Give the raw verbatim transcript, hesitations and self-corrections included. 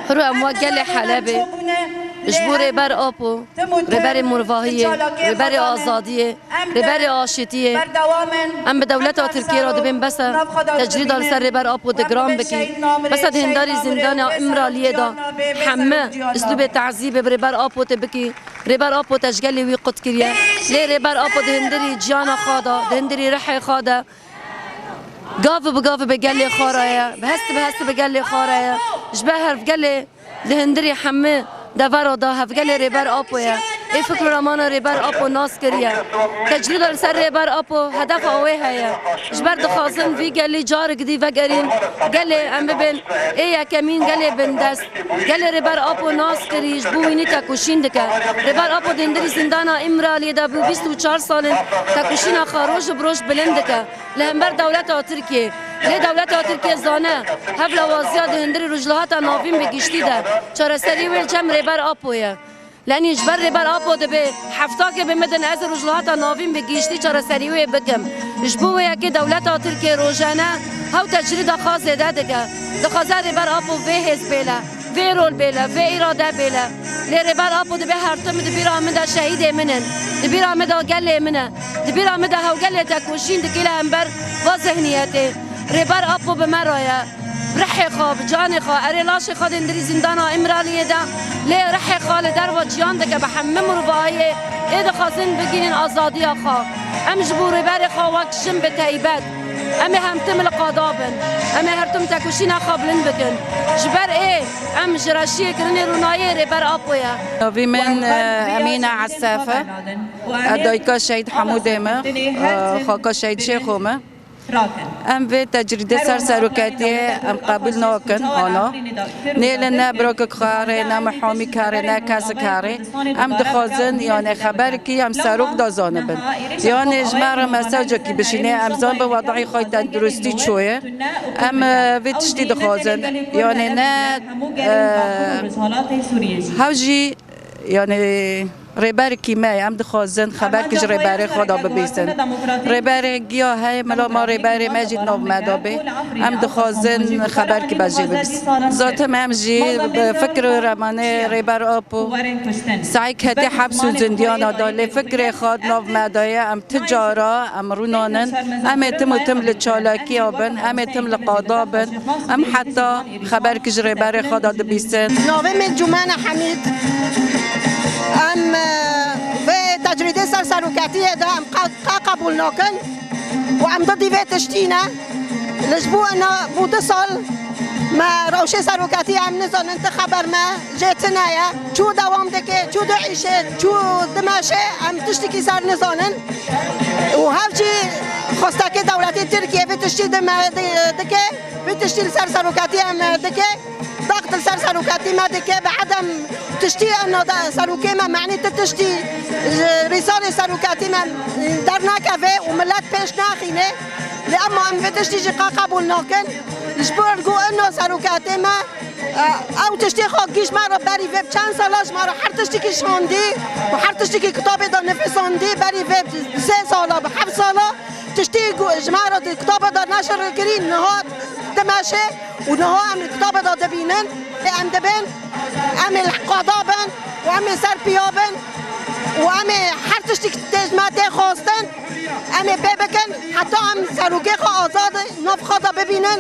Hiro em wek gelê Helebê ji bo Rêber Apo, Rêberê Morvahiyê, Rêberê Azadiyê, Rêberê Aşîtiyê, em bi dewleta Tirkiyê re dibên bes e tecrîda li ser Rêber Apo te giran bikî, bes e di hindarî zîndana Îmraliyê de heme uslûbê tezîbê bi Rêber Apo te bikî, Rêber Apo te ji gelê wî qut kiriye. Lê Rêber Apo di hindirî ciyana xwe de, di hindirî rihê xwe de, gav bi gav bi gelê xwe re ye, bi hest bi hest bi gelê xwe re ye. Ji ber hevgelê di hindirî hemî devera de hevgelê Rêber Apo ye. Ê fikr û remana Rêber Apo nas kiriye. Tecrîda li ser Rêber Apo hedefa wê heye. Ji ber dixwazin vî gelî carik dî vegerîn, gelê em bibin ê yekemîn gelê bindest. Gelê Rêber Apo nas kirî, ji bo wînî tekoşîn dike. Rêber Apo di hindirî zîndana Îmraliyê de bû bîst û çar sal in tekoşîna xwe roj bi roj bilind dike. Li hember dewleta Tirkiyê. Lê dewleta Tirkiyê zane, hevlawaziya di hundirî Rojhilata Navîn bi giştî de çareserî wê li cem Rêber Apo ye. Lenî ji ber Rêber Apo dibe heftakê bi min din ez Rojhilata Navîn bi giştî çareserî wê bikim. Ji bo wê yekê dewleta Tirkiyê rojane hew tecrîda xwe zêde dike. Dixwaze Rêber Apo vê hêz bêle. Vê rol bêle, vê îrade bêle. Lê Rêber Apo dibe her tim di bîra min de şehîdê min in. Di bîra min de gelê min e. Di bîra min de hewgelê tekoşîn dikî li hember va zihniyetê. Rêber Apo bi me re ye. Bi rihê xwe, bi canê xwe, erê laşê xwe di hindirî zîndana Îmraliyê de. Lê rihê xwe li derva ciyan dike bi hemî mirovahiyê. Ê dixwazin bigihînin azadiya xwe. Em ji bo Rêberê xwe wek jin bi teybet. Em ê her tim li qada bin. Em ê her tim tekoşîna xwe bilind bikin. Ji ber ê em ji reşiyê kirinê rûnayê Rêber Apo ye. Navî min, e, Emîne Esef e. Ez dayika Şehîd Hemûdê me, e, xaka Şehîd Şêxo me. Em vê tecrîdê ser seroketiyê em qebûl nakin, ana. Nê li ne birokek xerê, ne mihamî kerê, ne kesik herê. Em dixwazin, yani xeberkî em serok da zanibin. Yani ji me re mesajekî bişîne, em zan bi wedayê xwe tenduristî çûye. Em, e, vê tiştî dixwazin. Yani ne, e, hew jî, yani rêberekî me ye, em dixwazin xeberkî ji rêberê xwe da bibîsin. Rêberê giya heye, mila ma rêberê me jî di nav me da bê. Em dixwazin xeberkî be jê bibîs. Zaten em jî bi fikr û remanê Rêber Apo Saîk hetê heps û zindiyana da, lê fikrê xwe di nav me da ye. Em ti cara em rûnanin. Em ê tim û tim li çalakiya bin, em ê tim li qada bin. Em heta xeberkî ji rêberê xwe da dibîsin. Navê min Cumene Hemîd. Em, e, vê tecrîdê ser seroketiyê de em qe-, qe-, qebûl nakin. Û em didî vê tiştî ne. Li ji bo ena bû du sal me rewşê seroketiyê em nizanin ti xeber me jê tune ye. Çû dewam dike, çû diişe, çû dimeşe, em tiştekî ser nizanin. Û hev jî xwestekê dewletê Tirkiye vê tiştî dime, di-, dike, vê tiştî li ser seroketiyê me dike. Daxit li ser seroketî me dike, bi edem tiştî ena de serokê me, menî ti tiştî, e, rîsalê seroketî me, e, dernakeve û milet pêş naxîne. Lê ema em vê tiştî jî qe qebûl nakin. Ji bo ku ena seroketê me, e, ew tiştê xwe gîj me re berî vê bi çend sala ji me re her tiştekî şandî û her tiştekî kitabê de nivîsandî berî vê bi sê sala, bi heft sala. Tiştî ku ji me re di kitaba de neşir kirî, niha dimeşe û niha em li kitaba de dibînin. Ê em dibin, em ê li qada bin û em ê ser piya bin û em ê her tiştî tê ji me tê xwestin, em ê pê bikin heta em serokê xwe azad nav xwe de bibînin.